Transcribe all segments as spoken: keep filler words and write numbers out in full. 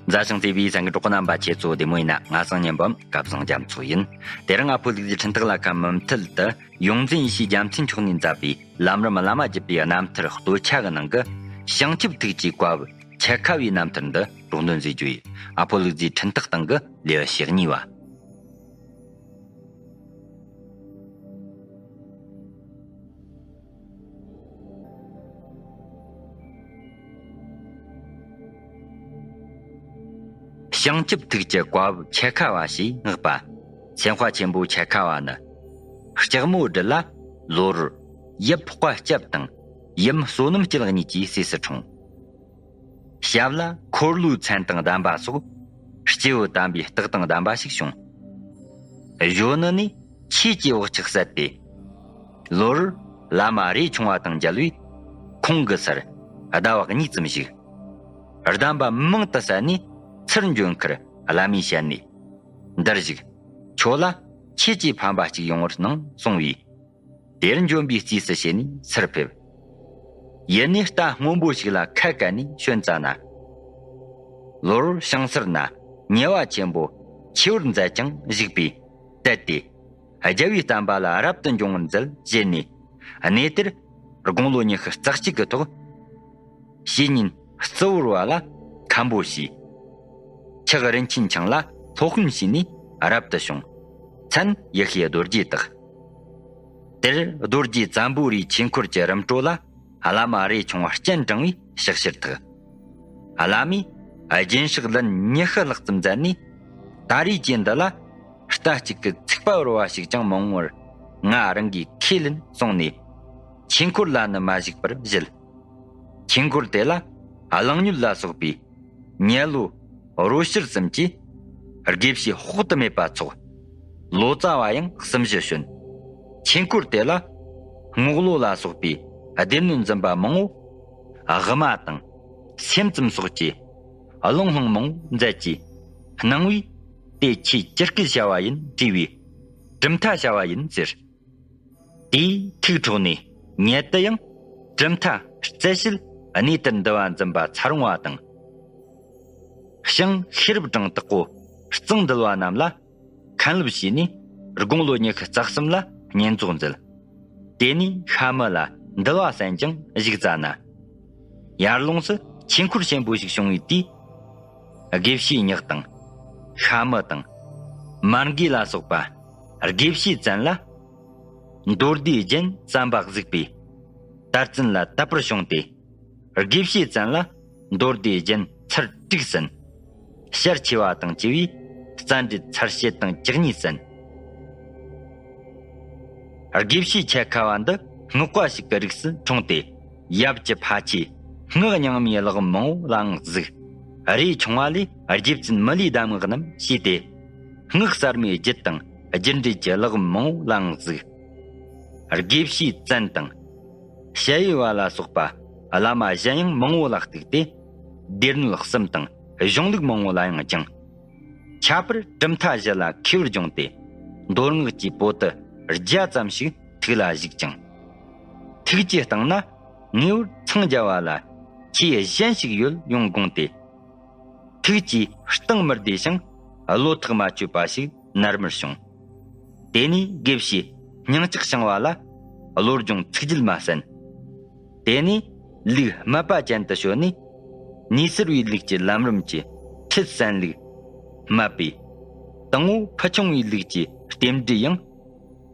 མཛའ་ཞིང་བརྩེ་བའི་སེམས་ཀྱི་གྲོགས་པོ་རྣམ་པ། ཁྱེད་ཚོ་བདེ་མོ་ཡིན་ན། ང་སང་ཉན་པམ་སྐལ་བཟང་རྒྱ་མཚོ་ཡིན། དེ་རིང་ཨ་ཕོ་ལུག་རྫིའི་འཕྲིན་ཐག་ལ་ཁ་མུ་མཐུད་དུ་ཡོངས་འཛིན་ཡེ་ཤེས་རྒྱལ་མཚན་མཆོག་ནས་མཛད་པའི་ལམ་རིམ་བླ་མ་བརྒྱུད་པའི་རྣམ་ཐར་སྟོད་ཆ་གི་ནང་གི་བྱང་ཆུབ་ཐུགས་ཀྱི་བཀའ་བབས་ཁྱད་ཁ་བའི་རྣམ་ཐར་འདི་རོགས་འདོན་མཛད་རྒྱུ་ཡིན། ཨ་ཕོ་ལུག་རྫིའི་འཕྲིན་ཐག་སྟེང་གི་ལེའུ་ཞེ་གཉིས་པ། བྱང་ཆུབ་ཐུགས་ཀྱི་བཀའ་བབས་ཁྱད་ཁ་བ་ཞེས་བསྔགས་པ། སེམས་དཔའ་ཆེན་པོ་ཁྱད་ཁ་བ་ནི། ལྕགས་མོ་སྦྲུལ་ལ་ལོ་རོར་ཡབ་ཕག་པ་སྐྱབས་དང་ཡུམ་བསོད་ནམས་སྐྱིད་གཉིས་ཀྱི་སྲས་སུ་འཁྲུངས། ཞབས་ལ་འཁོར་ལོའི་མཚན་དང་ལྡན་པ་སོགས་སྐྱེས་བུ་དམ་པའི་རྟགས་དང་ལྡན་པ་ཞིག་བྱུང་། གཞོན་ནུ་ནས་ཆོས་ཀྱི་བག་ཆགས་ཟད་དེ། ལོ་རེར་བླ་མ་རས་ཆུང་བ་དང་མཇལ་བས་ཁོང་གི་སར་ཟླ་བ་གཉིས་ཙམ་བཞུགས། གདམས་པ་མང་དུ་གསན་ནས་ཚུར་འབྱོན་ཁར་བླ་མས་བཤད་ནས། འདིར་བཞུགས། ཁྱོད་ལ་ཆོས་ཀྱི་ཕན་པ་གཅིག་ཡོང་བར་སྣང་གསུངས་པས། དེར་འབྱོན་པའི་རྩིས་སུ་བྱས་ནས་ཚུར་ཕེབས། ཡུལ་ནས་རྟ་སྔོན་པོ་ཞིག་ལ་ཁ་བཀལ་ནས་བྱོན་ཙ་ན། ལོ་རོར་བྱང་སར་ན་ཉེ་བ་ཆེན་པོ་ཆེ་བར་མཛད་ཅིང་བཞུགས་པས་དད་དེ། རྒྱལ་བའི་བསྟན་པ་ལ་རབ་ཏུ་འབྱུང་བར་མཛད་ཞེས་ནས། གནས་དེར་དགུང་ལོ་ཉི་ཤུ་རྩ་གཅིག་གི་ཐོག་བཤེས་གཉེན་གཙུ་བོར་བ་ལ་མཁན་པོ་བྱས། ཁྱག་རིན་ཆེན་འཆང་ལ་སློབ་དཔོན་བྱས་ནས་རབ་ཏུ་བྱུང་། མཚན་ཡེ་ཤེས་རྡོ་རྗེ་བཏགས། དེར་རྡོ་རྗེ་བཙན་པོ་རིའི་ཆོས་འཁོར་གྱི་རིམ་གྲོ་ལ་བླ་མ་རས་ཆུང་བ་སྤྱན་དྲངས་པའི་ཕྱག་ཕྱིར་ཐུག། བླ་མས་སྦྱིན་སྲེག་ལན་ཉི་ཤུ་ལྷག་ཙམ་མཛད་ནས། ད་རེས་ཀྱི་འདི་ལ་རྟ་གཅིག་གི་ཚིག་པ་བོར་བ་ཞིག་ཀྱང་མི་འོང་བར་ང་རང་གིས་ཁས་ལེན་གསུངས་ནས། ཆོས་འཁོར་ལ་ནི་མ་ཞུགས་པར་བཞེད། ཆོས་འཁོར་དེ་ལ་གླང་ཉོལ་ལ་སོགས་པའི་ཉལ་ལོ་རོ་ཕྱུར་གསུམ་གྱིས་དགེ་བཤེས་དཔག་ཏུ་མེད་པ་ཚོགས། ལོ་ཙཱ་བ་ཡང་གསུམ་བཞི་བྱོན། ཆོས་འཁོར་དེ་ལ་རྔོག་ལོ་ལ་སོགས་པའི་སྡེ་སྣོད་འཛིན་པ་མང་བོ། དབུ་མ་དང་སེམས་ཙམ་སོགས་ཀྱི་གླེང་སློང་མང་བོ་མཛད་ཀྱི་སྣང་བས། དེ་ཆོས་ཇི་སྐད་བྱ་བ་ཡིན་དྲིས་པས། གྲུབ་མཐའ་བྱ་བ་ཡིན་ཟེར། དེའི་ཐུགས་འཕྲོག་ནས་ཉེ་དུ་ཡང་གྲུབ་མཐའ་རྩད་བཤད་གནས་དེར་འདུལ་བ་འཛིན་པ་ཚ་རོང་བ་དང་། ཞང་ཤེས་རབ་གྲངས་དག་པོ་གཙང་འདུལ་བ་རྣམས་ལ་མཁན་སློབ་བྱས་ནས་དགུང་ལོ་ཉི་ཤུ་རྩ་གསུམ་ལ་བསྙེན་རྫོགས་མཛད། དེ་ནས་ཤ་མི་ལ་འདུལ་བ་གསན་ཅིང་བཞུགས་ཙ་ན། ཡར་ལུང་སུ་ཆོས་འཁོར་ཆེན་པོ་ཞིག་བྱུང་བའི་དུས། དགེ་བཤེས་ཉག་དང་། ཤ་མི་དང་། མར་འགོས་ལ་སོགས་པ་དགེ་བཤེས་བཙན་ལ་མདོ་སྡེའི་རྒྱན་བརྩམས་པ་གཟིགས་པས། དར་བཙན་ལ་དད་པར་བྱུང་སྟེ། དགེ་བཤེས་བཙན་ལ་མདོ་སྡེའི་རྒྱན་ཚར་དྲུག་གསན། ཞལ་ཆེ་བ་དང་བཅས་པའི་རྩ་འགྲེལ་ཚར་བྱེད་དང་བཅུ་གཉིས་གསན། དགེ་བཤེས་ཁྱད་ཁ་བ་འདི་སྔགས་པ་ཞིག་གི་རིགས་སུ་འཁྲུངས་ཏེ། ཡབ་ཀྱི་ཕ་ཆོས་སྔགས་རྙིང་མའི་གླེགས་བམ་མང་བོ་ལའང་གཟིགས། རས་ཆུང་བ་ལས་རྗེ་བཙུན་མི་ལའི་གདམས་ངག་རྣམས་ཤེས་ཏེ། སྔགས་གསར་མའི་རྒྱུད་དང་རྒྱུད་འགྲེལ་གྱི་གླེགས་བམ་མང་བོ་ལའང་གཟིགས། དགེ་བཤེས་བཙན་དང་། ཞ་ཡི་བ་ལ་སོགས་པ་བླ་མ་གཞན་ཡང་མང་བོ་ལ་གཏུགས་ཏེ། སྡེ་སྣོད་གསུམ་དང་གཞུང་ལུགས་མང་བོ་ལ་ཡང་སྦྱངས། ཁྱད་པར་གྲུབ་མཐའ་བཞི་ལ་མཁས་པར་སྦྱངས་ཏེ། མདོ་སྔགས་ཀྱི་པོ་ཏི་བརྒྱ་ཙམ་ཞིག་ཐུགས་ལ་བཞུགས་ཅིང་། ཐུགས་ཀྱི་སྟེང་ན་ངེས་པར་འཚང་རྒྱ་བ་ལ་ཆོས་གཞན་ཞིག་ཡོད་ཡོང་དགོངས་ཏེ། ཐུགས་ཀྱི་གཏིང་མི་བདེ་ཞིང་བློ་ཐག་མ་ཆོད་པ་ཞིག་ནར་མར་བྱུང་། དེ་ནས་དགེ་བཤེས་སྙིང་ལྕགས་ཞིང་བ་ལ་བློ་སྦྱོང་ཚིག་བརྒྱད་མ་གསན། དེ་ནས་ལུགས་སྨད་པ་ཅན་དུ་བྱོན་ནས། ནུས་གསར་བའི་ལུགས་ཀྱི་ལམ་རིམ་གྱི་ཁྲིད་གསན་ལུགས་སྨད་པས། དང་པོ་ཕུ་ཆུང་བའི་ལུགས་ཀྱི་རྟེན་འབྲེལ་ཡང་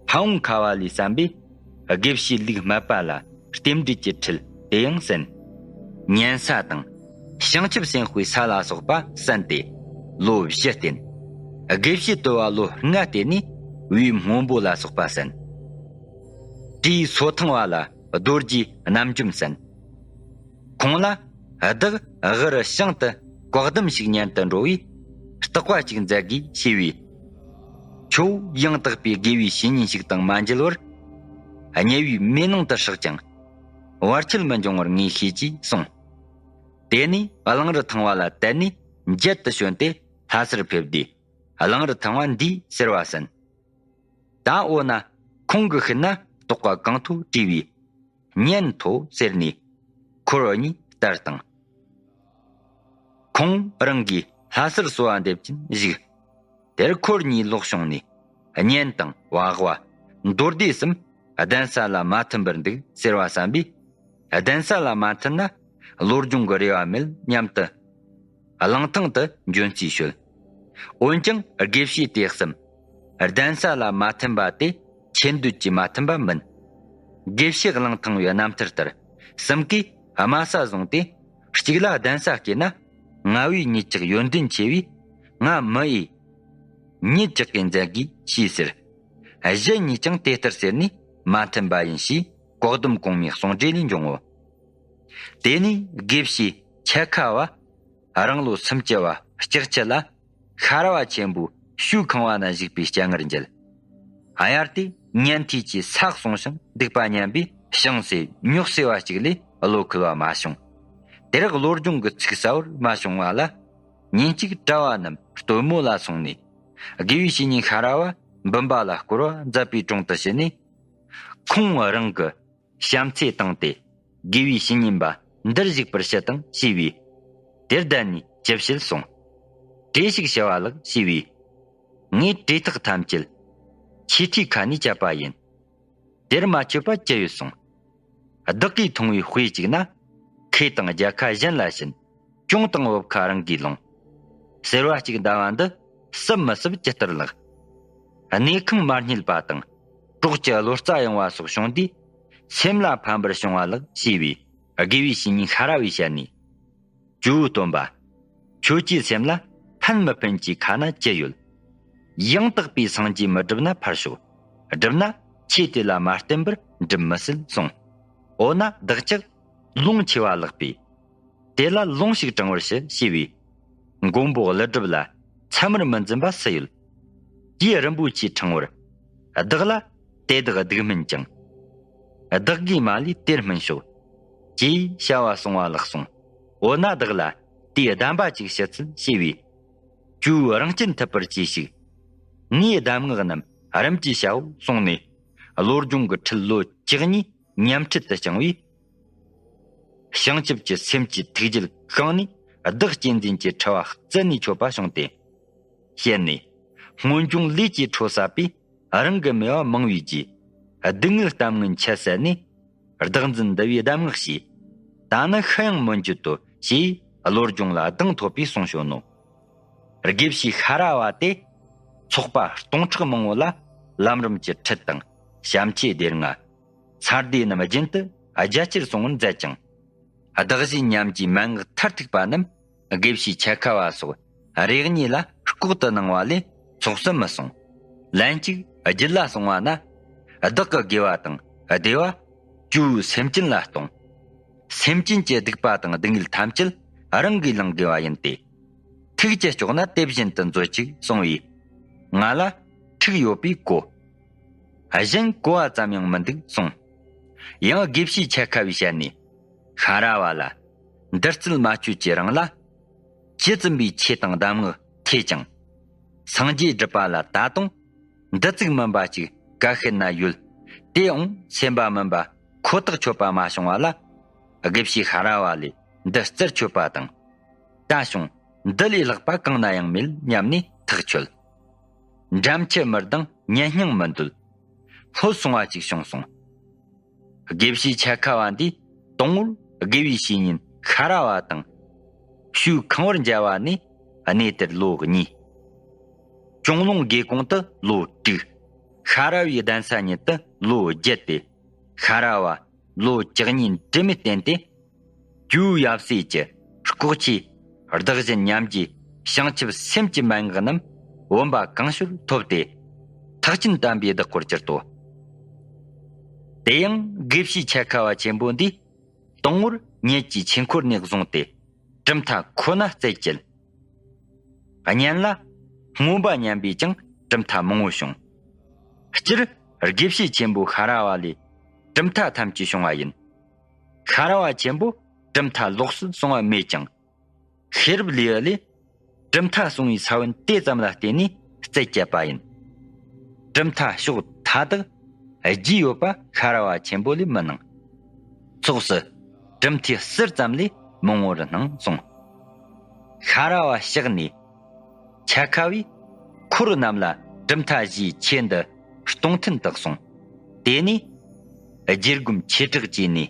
ཕ་བོང་ཁ་བ་ལས་གསན་པས། དགེ་བཤེས་ལུགས་སྨད་པ་ལ་རྟེན་འབྲེལ་གྱི་ཁྲིད་དེ་ཡང་གསན། ཉན་ས་དང་བྱང་ཆུབ་སེམས་དཔའི་ས་ལ་སོགས་པ་གསན་ཏེ་ལོ་བཞི་བསྟེན། དགེ་བཤེས་དུལ་བ་ལོ་ལྔ་བསྟེན་ནས་བའི་སྔོན་པོ་ལ་སོགས་པ་གསན། དྲིའི་སོ་ཐང་བ་ལ་རྡོ་རྗེའི་རྣམ་འཇོམས་གསན། ཁོང་ལ་བདག་དབུ་རུ་བྱང་དུ་བཀའ་གདམས་ཤིག་ཉན་དུ་འགྲོ་བས་བརྟག་པ་ཅིག་མཛད་དགོས་ཞེས་པས། ཁྱོད་ཡང་དག་པའི་དགེ་བའི་བཤེས་གཉེན་ཞིག་དང་མ་མཇལ་བར། དམྱལ་བའི་མེ་ནང་དུ་སྲེག་ཅིང་བར་ཆད་མི་འབྱུང་བར་ངས་ཤེས་ཀྱིས་གསུངས། དེ་ནས་གླང་རི་ཐང་བ་ལ་དད་ནས་མཇལ་དུ་བྱོན་ཏེ་ལྷ་སར་ཕེབས་དུས། གླང་རི་ཐང་བ་འདིས་ཟེར་བ་ཟིན། ད་འོ་ན་ཁོང་གི་ཤུལ་ན་གཏོགས་པ་གང་ཐོ་བྲིས་པས། ཉན་ཐོ་ཟེར་ནས་འཁོར་གཉིས་བསྟར་དང་། ཁོང་རང་གིས་ ལྷ་སར་གསོལ་བ་འདེབས་ཀྱིན་བཞུགས། དེར་འཁོར་གཉིས་ལོག་བྱུང་ནས། གཉེན་དང་བག་བ། མདོ་སྡེ་གསུམ་གདན་ས་ལ་མ་ཐིམ་པར་འདུག་ཟེར་བ་བསམ་པས། གདན་ས་ལ་མ་ཐིམ་ན་བློ་སྦྱོང་གི་རེ་བ་མེད་སྙམ་དུ། གླང་ཐང་དུ་འབྱོན་རྩིས་ཞུས། འོན་ཀྱང་དགེ་བཤེས་དེ་གསུམ་གདན་ས་ལ་མ་ཐིམ་པ་དེ་ཆེ་འདོད་ཀྱིས་མ་ཐིམ་པ་མིན། དགེ་བཤེས་གླང་ཐང་བའི་རྣམ་ཐར་ལྟར། གསུམ་ཀས་དམའ་ས་བཟུང་སྟེ། གཅིག་ལ་གདན་ས་བསྐྱེད་ན། ལྔ་བས་ཉིད་ཅག་ཡོན་ཏན་ཆེ་བས། ང་མི་འོས། ཉིད་ཅག་གིས་མཛད་དགོས་ཞེས་ཟེར། གཞན་གཉིས་ཀྱང་དེ་ལྟར་ཟེར་ནས་མ་མཐུན་པ་ཡིན་ཞེས་བཀག་སྡོམ་གོང་མའི་གསུང་གྲོས་ལས་འབྱུང་ངོ་། དེ་ནས་དགེ་བཤེས་འཆད་ཁ་བ་རང་ལོ་སུམ་ཅུ་བ་ལྕགས་ཁྱི་ལ། ཤ་ར་བ་ཆེན་པོའི་ཤུལ་ཁང་བ་ན་བཞུགས་པའི་སྤྱན་སྔར་མཇལ། ཨ་ཡར་དེ་ཉན་ཐོས་ཀྱི་ས་གསུངས་ཤིང་འདུག་པ་ཉན་པས་ཤིང་སེ་ཉོག་སེ་བ་གཅིག་ལས་བློ་འཁེལ་བ་མ་བྱུང་། དེ་རག་བློ་སྦྱོང་གི་ཚིག་གསལ་བོར་མ་བྱུང་བ་ལ། ཉིན་གཅིག་གྲྭ་བ་རྣམས་སྟོན་མོ་ལ་སོང་ནས། དགེ་བའི་བཤེས་གཉེན་ཤ་ར་བ་འབུམ་པ་ལ་བསྐོར་བ་མཛད་པའི་དྲུང་དུ་ཕྱིན་ནས། ཁོང་རང་གི་བྱམས་བརྩེ་བཏང་སྟེ། དགེ་བའི་བཤེས་གཉེན་པ་འདིར་བཞུགས་པར་ཞུ་དང་ཞེས་པས། དེར་གདན་ནས་ཅི་བྱེད་གསུངས། བྲིས་ཤིག་ཞུ་བ་ལགས་ཞེས་པས། ངས་བྲིས་ཐག་ཐམས་ཅད་ཆེ་མཐོའི་ཁ་ནས་བཅད་པ་ཡིན། དེར་མ་ཆོད་པ་ཅི་ཡོད་གསུངས། བདག་གིས་མཐོང་བའི་དཔེ་གཅིག་ན། ཁེ་དང་རྒྱལ་ཁ་གཞན་ལ་བྱིན། གྱོང་དང་བུབ་ཁ་རང་གིས་ལོངས། ཟེར་བ་གཅིག་འདའ་བ་འདི་སུབ་མི་སུབ་ཇི་ལྟར་ལགས། གནས་ཁང་མ་རྙེད་པ་དང་གྲོགས་ཀྱི་བློ་རྩ་ཡངས་པ་སོགས་བྱུང་དུས་སེམས་ལ་ཕན་པར་བྱུང་བ་ལགས་ཞེས་པས། དགེ་བའི་བཤེས་གཉེན་ཤ་ར་བའི་ཞལ་ནས། ཇོ་བོའི་སྟོན་པ། ཁྱོད་ཀྱི་སེམས་ལ་ཕན་མི་ཕན་གྱི་ཁ་ན་ཅི་ཡོད། ཡང་དག་པའི་སངས་རྒྱས་མི་བསྒྲུབ་ན་ཕར་ཞོག་བསྒྲུབ་ན་ཆོས་དེ་ལ་མ་བརྟེན་པར་འགྲུབ་མི་སྲིད་གསུངས། འོ་ན་བདག་ཅག་ལོངས་ཆེ་བ་ལགས་པས། དེ་ལ་ལོངས་ཤིག་དྲང་བར་ཞུ་ཞེས་པས། མགོན་པོ་ཀླུ་སྒྲུབ་ལ་ཚད་མར་མི་འཛིན་པ་སུ་ཡོད། ཀྱེ་རིན་པོ་ཆེ་དྲང་བར། བདག་ལ་དེ་དག་སྡིག་སྨིན་ཀྱང་། བདག་གིས་མ་ལུས་དེར་སྨིན་ཤོག་ཅེས་བྱ་བ་གསུང་བ་ལགས་གསུངས། འོ་ན་བདག་ལ་དེའི་གདམས་པ་ཅིག་ཞུ་ཚུལ་ཞེས་པས། ཇོ་བོས་རང་སྐྱོན་ཐུབ་པར་གྱིས་ཤིག་ངའི་གདམས་ངག་རྣམས་རིམ་གྱིས་བྱའོ་གསུངས་ནས། བློ་སྦྱོང་གི་ཁྲིད་ལོ་བཅུ་གཉིས་ཉམས་ཁྲིད་དུ་བསྐྱངས་པས། བྱང་ཆུབ་ཀྱི་སེམས་ཀྱི་ཐུགས་རྒྱུད་བཤངས་ནས། བདག་གཅེས་འཛིན་གྱི་འཁྲི་བ་བརྩད་ནས་ཆོད་པ་བྱུང་སྟེ། བཤད་ནས། སྔོན་བྱུང་ལས་ཀྱི་འཕྲོ་ཟད་པས་རང་གི་མོས་པ་མང་བའི་རྗེས། སྡུག་བསྔལ་གཏམ་ངན་ཆད་ཟད་ནས། བདག་འཛིན་འདུལ་བའི་གདམས་ངག་བྱས། ད་ནི་ཤི་ཡང་མི་འགྱུར་ཏོ་ཞེས་བློ་སྦྱོང་ལ་གདེང་ཐོབ་པའི་གསུང་བྱོན་ནོ། དགེ་བཤེས་ཤ་ར་བ་དེ་ཚོགས་པ་སྟོང་ཕྲག་མང་བོ་ལ་ལམ་རིམ་གྱི་ཁྲིད་དང་བྱམས་ཆོས་སྡེ་ལྔ། ཚར་སྡེ་རྣམས་རྒྱུན་དུ་རྒྱ་ཆེར་སོང་བར་མཛད་ཅིང་། བདག་གཞན་མཉམ་གྱི་མན་ངག་མཐར་ཐུག་པ་རྣམས་དགེ་བཤེས་འཆད་ཁ་བ་སོགས་རེ་གཉིས་ལ་ལྐོག་ཏུ་གནང་བ་ལས་ཚོགས་སུ་མི་སོང་། ལན་གཅིག་རྒྱུད་ལ་སོང་བ་ན། བདག་གི་དགེ་བ་དང་སྡེ་བ་ཇོ་བོའི་སེམས་ཅན་ལ་གཏོང་། སེམས་ཅན་གྱི་སྡིག་པ་དང་སྡུག་བསྔལ་ཐམས་ཅད་རང་གིས་བླང་དགོས་པ་ཡིན་ཏེ། ཐུགས་ཀྱི་ལྕོགས་ན་དེ་བཞིན་དུ་མཛོད་ཅིག་གསུང་བས། ང་ལ་ཁྲིག་ཡོད་པས་གོ། གཞན་གོ་བ་ཙམ་ཡང་མི་འདུག་གསུངས། ཡང་དགེ་བཤེས་འཆད་ཁ་བའི་ཞལ་ནས། ཤ་ར་བ་ལ། འདི་རྩལ་མ་ཆོད་ཀྱི་རིང་ལ། ཇི་ཙམ་པའི་ཆོས་དང་གདམས་ངག་ཐོས་ཀྱང་། སངས་རྒྱས་སྒྲུབ་པ་ལ་ད་དུང་འདི་ཙིག་མིན་པ་ཅིག་ག་ཤེད་ན་ཡོད། དེའང་སེམས་པ་མིན་པ་ཁོ་ཐག་ཆོད་པ་མ་བྱུང་བ་ལ། དགེ་བཤེས་ཤ་ར་བ་ལས་འདི་རྩལ་ཆོད་པ་དང་། ད་བྱུང་འདི་ལས་ལྷག་པ་གང་ན་ཡང་མེད་སྙམ་ནས་ཐག་ཆོད། འགྲམ་ཆུ་མི་ལྡང་ཉལ་སྙིང་མི་འདོད། ལྷོད་སོང་བ་ཅིག་བྱུང་སོང་། དགེ་བཤེས་འཆད་ཁ་བ་འདིས་དང་པོར་དགེ་བའི་བཤེས་གཉེན་ཤ་ར་བ་དང་། ཞུས་ཁང་བར་མཇལ་བ་ནས་གནས་དེར་ལོ་གཉིས། ཅུང་ལུང་དགེ་གོང་དུ་ལོ་དྲུག་ཤ་ར་བའི་གདན་ས་ཉིད་དུ་ལོ་བརྒྱད་དེ། ཤ་ར་བ་ལོ་བཅུ་གཉིས་འབྲི་མེད་བསྟེན་ཏེ། ཇོ་བོའི་ཡབ་སྲས་ཀྱི་ལྐོག་ཆོས་བདག་གཞན་མཉམ་བརྗེའི་བྱང་ཆུབ་སེམས་ཀྱི་མན་ངག་རྣམས་བུམ་པ་གང་ཤོར་ཐོབ་སྟེ། ཐེག་ཆེན་དམ་པའི་བདག་པོར་གྱུར་ཏོ། དེ་ཡང་དགེ་བཤེས་འཆད་ཁ་བ་ཆེན་པོ་འདིས་དང་པོར་ཉིད་ཀྱི་ཆོས་འཁོར་ནས་བཟུང་སྟེ་གྲུབ་མཐའ་ཁོ་ན་རྩད་བཅད། གཉན་ལ་མངོན་པ་ཉམས་པས་ཀྱང་གྲུབ་མཐའ་མང་བོ་བྱུང་། སྤྱིར་དགེ་བཤེས་ཆེན་པོ་ཤ་ར་བ་ལས་གྲུབ་མཐའ་ཐམས་ཅད་བྱུང་བ་ཡིན། ཤ་ར་བ་ཆེན་པོ་གྲུབ་མཐའ་ལོགས་སུ་གསུང་བ་མེད་ཀྱང་། ཤེས་རབ་ལེའུ་ལས་གྲུབ་མཐའ་གསུང་བའི་ས་བོན་དེ་ཙམ་ལ་བརྟེན་ནས་རྩད་བཅད་པ་ཡིན། གྲུབ་མཐའ་ཕྱོགས་མཐའ་དག་རྒྱས་ཡོད་པ་ཤ་ར་བ་ཆེན་པོ་ལས་མི་སྣང་། ཚོགས་སུ་གྲུབ་མཐའི་ཟུར་ཙམ་ལས་མང་བོར་སྣང་གསུངས། ཤ་ར་བ་ཕྱག་ནས་ འཆད་ཁ་བས་འཁོར་རྣམས་ལ་གྲུབ་མཐའ་བཞིའི་ཆོས་འདི་སྟོང་ཐུན་དུ་གསུངས། དེ་ནས་རྗེ་སྒོམ་ཆོས་གྲགས་ཀྱིས་ནས་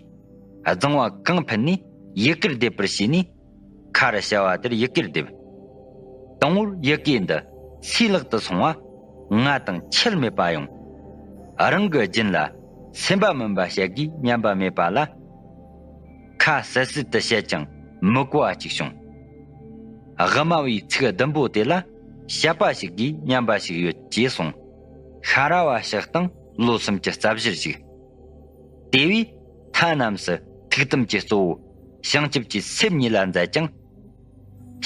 རྫིང་བ་གང་ཕུད་ནས་ཡི་གེར་བསྡེབས་པར་བྱས་ནས། ཁ་རུ་བྱ་བ་དེར་ཡི་གེར་བསྡེབས། དང་པོར་ཡི་གེ་འདི་སུའི་ལག་ཏུ་སོང་བ་ང་དང་ཁྱད་མེད་པ་ཡང་། རང་གི་རྒྱུན་ལ་སེམས་པ་མིན་པ་བཤད་དགོས་སྙམ་པ་མེད་པ་ལ། ཁ་གསལ་གསལ་དུ་བཤད་ཀྱང་མི་གོ་བ་ཅིག་བྱུང་། དབུ་མ་བའི་ཚིག་བདུན་པོ་དེ་ལ་བཤད་པ་ཞིག་དགོས་སྙམ་པ་ཞིག་ཡོད་ཅེས་གསུངས། ཤ་ར་བ་ཕྱག་དང་ལོ་གསུམ་གྱི་རྩ་བཞིར་བཞུགས། དེ་བས་མཐའ་རྣམས་སུ་ཐུགས་དམ་གྱི་གཙོ་བོ་བྱང་ཆུབ་ཀྱི་སེམས་ཉིད་ལ་མཛད་ཅིང་།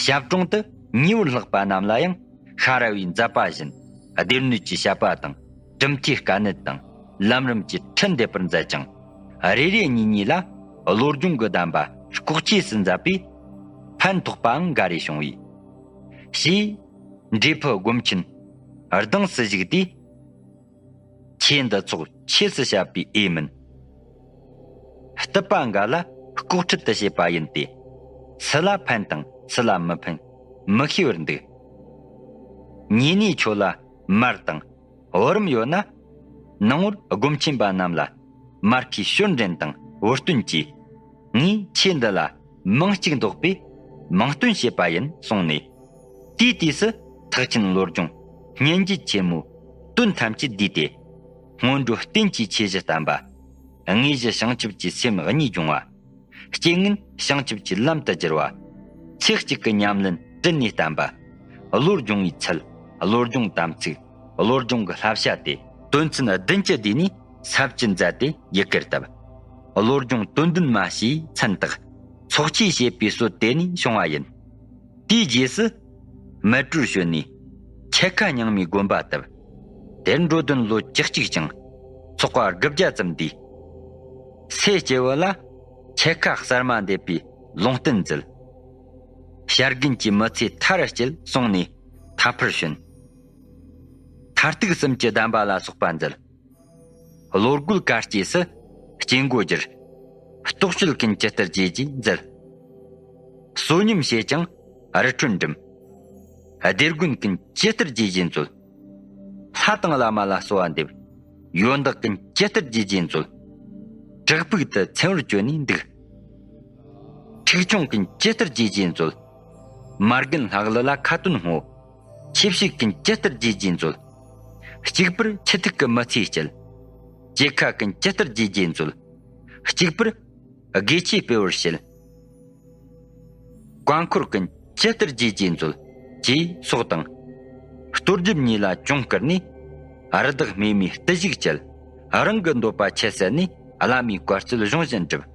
ཞབས་དྲུང་དུ་ཉེ་བར་ལྷག་པ་རྣམས་ལ་ཡང་ཤ་ར་བའི་མཛད་པ་བཞིན་སྡེ་སྣོད་ཀྱི་བཤད་པ་དང་གྲུབ་མཐའི་དཀའ་གནད་དང་ལམ་རིམ་གྱི་ཁྲིད་འདེབས་པར་མཛད་ཅིང་། རེ་རེ་གཉིས་གཉིས་ལ་བློ་སྦྱོང་གི་གདམས་པ་ལྐོག་ཆོས་སུ་མཛད་པས་ཕན་ཐོགས་པའང་འགའ་རེ་བྱུང་བས། ཞེས་འབྲས་བུ་སྒོམ་ཆེན་གདེངས་སུ་བཞུགས་ཏེ། ཆོས་འདི་ཚོགས་ཆོས་སུ་བཤད་པའི་ཨེ་མིན། སྟུབ་པ་འགའ་ལ་ལྐོག་ཁྲིད་དུ་བྱེད་པ་ཡིན་ཏེ། སུ་ལ་ཕན་དང་སུ་ལ་མི་ཕན་མི་ཤེས་པར་འདུག་ཉེ་གནས་ཁྱོད་ལ་མར་དང་བུ་རམ་ཡོད་ན། ནང་བོར་སྒོམ་ཆེན་པ་རྣམས་ལ་མར་ཁུའི་ཞོར་འདྲེན་དང་བུ་སྟོན་གྱིས། ངས་ཆོས་འདི་ལ་མིང་གཅིག་འདོགས་པས་མིང་སྟོན་བྱེད་པ་ཡིན་གསུངས་ནས། དེའི་དུས་སུ་ཐེག་ཆེན་བློ་སྦྱོང་སྙན་བརྒྱུད་ཆེན་མོའི་དོན་ཐམས་ཅད་བསྡུས་ཏེ། སྔོན་འགྲོ་རྟེན་གྱི་ཆོས་བཞི་བསྟན་པ། དངོས་གཞི་བྱང་ཆུབ་ཀྱི་སེམས་གཉིས་སྦྱོང་བ། རྐྱེན་ངན་བྱང་ཆུབ་ཀྱི་ལམ་དུ་བསྒྱུར་བ། ཚེ་གཅིག་གི་ཉམས་ལེན་དྲིལ་ནས་བསྟན་པ། བློ་སྦྱོང་བའི་ཚུལ། བློ་སྦྱོང་དམ་ཚིག་བློ་སྦྱོང་གི་བསླབ་བྱ་སྟེ། དོན་ཚན་བདུན་གྱི་བསྡུས་ནས་ས་བཅད་མཛད་དེ་ཡི་གེར་བཏབ། བློ་སྦྱོང་དོན་བདུན་མ་ཞེས་མཚན་བཏགས། ཚོགས་ཆོས་ཞེས་པའི་སྲོལ་དེ་ནས་བྱུང་བ་ཡིན། དེའི་རྗེས་སུ་མལ་གྲོར་བྱོན་ནས་འཆད་ཁ་རྙིང་མའི་དགོན་པ་བཏབ། དེར་འགྲོ་དོན་ལོ་བཅུ་གཅིག་ཅིང་ཚོགས་པ་དགུ་བརྒྱ་ཙམ་འདུས། སེ་སྐྱེ་བོ་ལ་འཆད་ཁ་གསར་མ་འདེབས་པའི་ལུང་བསྟན་མཛད། བྱ་རྒན་གྱི་མི་ཚེ་མཐའ་རུ་སྐྱེལ་གསུངས་ནས་ཐར་པར་བྱོན། མཐར་ཐུག་གསུམ་གྱི་གདམས་པ་ལ་སོགས་པ་མཛད། བློ་རྒོད་བཀའ་སྐྱེས་སུ་སྐྱེ་འགོ་བསྒྱུར། རྟོག་དཔྱོད་ཀུན་ཇི་ལྟར་བྱེད་ཀྱིས་མཛད། བསོད་སྙོམས་བྱེད་ཅིང་རི་ཁྲོད་འགྲིམ། སྡེ་དགོན་ཀུན་ཇི་ལྟར་བྱེད་ཀྱིས་མཛོད། ལྷ་དང་བླ་མ་ལ་གསོལ་བ་འདེབས། ཡོན་བདག་ཀུན་ཇི་ལྟར་བྱེད་ཀྱིས་མཛོད། བྲག་ཕུག་ཏུ་མཚན་བར་བྱོན་ནས་འདུག་ཁྲིག་ཆུང་ཀུན་ཇི་ལྟར་བྱེད་ཀྱིས་མཛོད། མ་རྒན་ལྷག་ལུས་ལ་ཁ་ཏོན་སྔོ། ཆོས་བཤད་ཀུན་ཇི་ལྟར་བྱེད་ཀྱིས་མཛོད། གཅིག་པུར་ཆུ་ཐིགས་ཀྱི་མི་ཚེ་སྐྱེལ། སྐྱེ་ཁ་ཀུན་ཇི་ལྟར་བྱེད་ཀྱིས་མཛོད། གཅིག་པུར་དགེ་ཆོས་སྤེལ་བར་བྱེད། བཀའ་འཁོར་ཀུན་ཇི་ལྟར་བྱེད་ཀྱིས་མཛོད། ཅེས་སོགས་དང་། བསྟོད་སྒྲུབ་གཉིས་ལ་གྱོང་བསྐུར་ནས། རི་དྭགས་རྨེག་མའི་བརྟུལ་ཞུགས་བཅད། རང་གི་འདོད་པ་ཆེ་བསད་ནས། བླ་མའི་བཀའ་སྩལ་གཞུང་བཞིན་བསྒྲུབས།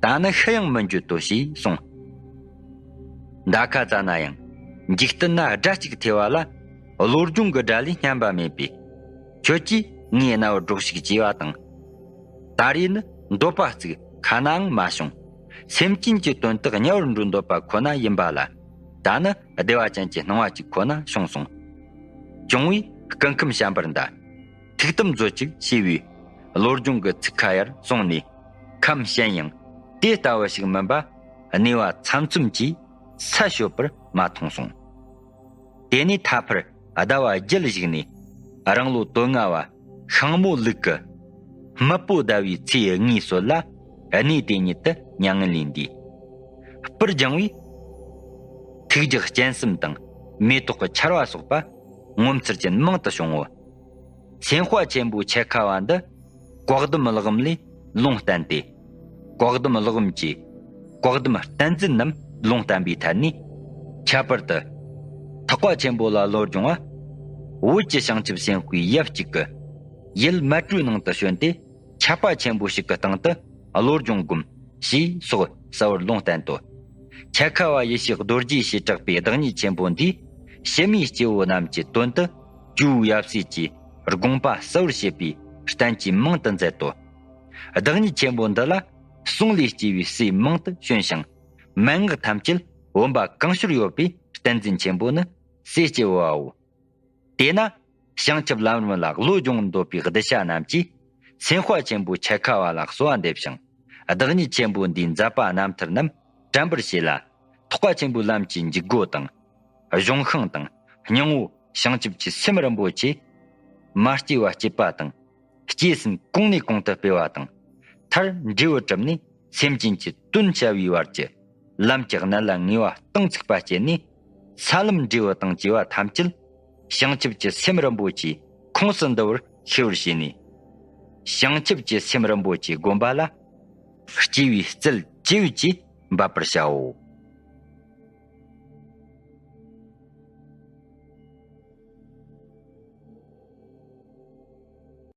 ད་ནི་ཤི་ཡང་མི་འགྱོད་དོ་ཞེས་གསུངས། མདའ་ཁ་རྩ་ན་ཡང་འཇིག་རྟེན་ན་དགྲ་གཅིག་ཐེ་བ་ལ། བློ་སྦྱོང་གི་དགྲ་ལས་སྙམ་པ་མེད་པས། ཁྱོད་ཀྱིས་ངའི་རྣ་བར་སྒྲོགས་ཤིག་ཅེས་པ་དང་། ད་རེས་ནི་འདོད་པ་བརྩིགས་ཁ་ནའང་མ་བྱུང་། སེམས་ཅན་གྱི་དོན་དག་དམྱལ་བར་འགྲོ་འདོད་པ་ཁོ་ན་ཡིན་པ་ལ། ད་ནི་བདེ་བ་ཅན་གྱི་སྣང་བ་ཅིག་ཁོ་ན་བྱུང་སོང་། གྱོང་བས་སྐུ་ཁམས་བྱམས་པར་འདའ། ཐུགས་དམ་མཛོད་ཅིག་ཞེས་པའི་བློ་སྦྱོང་གི་ཚིག་ཁ་ཡར་སོང་ནས། ཁམས་ཞན་ཡང་དེ་ལྟ་བུ་ཞིག་མིན་པ་གནས་པ་ཚམ་ཚོམ་གྱིས་ས་ཤོད་པར་མ་མཐོང་སོང་། དེ་ནས་ཐ་ཕར་ཟླ་བ་བརྒྱད་བཞུགས་ནས། རང་ལོ་དོན་ལྔ་བ་ཤིང་མོ་ལུག་གི་སྨུག་པོ་ཟླ་བའི་ཚེས་གཉིས་སྲོད་ལ། གནས་དེ་ཉིད་དུ་མྱ་ངན་ལས་འདས། སྤུར་སྦྱངས་པས། ཐུགས་རྒྱུད་སྤྱན་གསུམ་དང་། མེ་ཏོག་གི་ཆར་བ་སོགས་པ་ངོ་མཚར་ཅན་མང་དུ་བྱུང་ངོ་། སེམས་དཔའ་ཆེན་པོ་འཆད་ཁ་བ་འདི་བཀའ་གདམས་གླེགས་བམ་ལས་ལུང་བསྟན་ཏེ། བཀའ་གདམས་གླེགས་བམ་གྱི་བཀའ་གདམས་བསྟན་འཛིན་རྣམས་ལུང་བསྟན་པའི་ཐད་ནས། ཁྱད་པར་དུ་ཐེག་པ་ཆེན་པོ་ལ་བློ་སྦྱོང་བ། བོད་ཀྱི་བྱང་ཆུབ་སེམས་དཔའི་ཡབ་གཅིག་གི་ཡུལ་མལ་གྲོའི་ནང་དུ་བྱོན་ཏེ། འཆད་པ་ཆེན་པོ་ཞིག་གི་སྟེང་དུ་བློ་སྦྱོང་སྒོམ་ཞེས་སོགས་གསལ་བར་ལུང་བསྟན་ཏོ། འཆད་ཁ་བ་ཡེ་ཤེས་རྡོ་རྗེས་བྱེ་བྲག་པའི་བདག་ཉིད་ཆེན་པོ་འདིས། ཕྱི་མའི་སྐྱེ་བོ་རྣམས་ཀྱི་དོན་དུ་ཇོ་བོ་ཡབ་སྲས་ཀྱི་དགོངས་པ་གསལ་བར་བྱེད་པའི་བསྟན་བཅོས་མང་དུ་མཛད་དོ། བདག་ཉིད་ཆེན་པོ་འདི་ལ་གསུང་ལས་སྐྱེས་པའི་སྲས་མང་དུ་བྱོན་ཞིང་། མན་ངག་ཐམས་ཅད་བུམ་པ་གང་ཤར་ཡོད་པའི་བསྟན་འཛིན་ཆེན་པོ་ནི་སྲས་སྐྱེ་བོའོ། དེས་ན་བྱང་ཆུབ་ལམ་རིམ་ལ་བློ་སྦྱོང་འདོད་པའི་གདུལ་བྱ་རྣམས་ཀྱིས་སེམས་དཔའ་ཆེན་པོ་འཆད་ཁ་བ་ལ་གསོལ་བ་འདེབས་ཤིང་། བདག་ཉིད་ཆེན་པོ་འདིའི་མཛད་པ་རྣམ་ཐར་རྣམས་དྲན་པར་བྱས་ལ། ཐེག་པ་ཆེན་པོའི་ལམ་གྱི་འཇུག་སྒོ་དང་ གཞུང་ཤིང་དང་སྙིང་པོ་བྱང་ཆུབ་ཀྱི་སེམས་རིན་པོ་ཆེ། མ་སྐྱེས་པ་སྐྱེས་པ་དང་། སྐྱེས་ཟིན་གོང་ནས་གོང་དུ་སྤེལ་བ་དང་། མཐར་འབྲས་བུ་གྲུབ་ནས་སེམས་ཅན་གྱི་དོན་བྱ་བའི་བར་གྱི་ལམ་གྱི་གནད་ལ་ངེས་པ་གཏིང་ཚུགས་པ་སྐྱེས་ནས། ས་ལམ་འབྲས་བུ་དང་བཅས་པ་ཐམས་ཅད་བྱང་ཆུབ་ཀྱི་སེམས་རིན་པོ་ཆེའི་ཁོངས་སུ་འདུ་བར་ཤེས་པར་བྱས་ནས། བྱང་ཆུབ་ཀྱི་སེམས་རིན་པོ་ཆེའི་དགོན་པ་ལ་སྐྱེ་བའི་རྩལ་ཇི་ཡོད་ཀྱིས་འབད་པར་བྱའོ།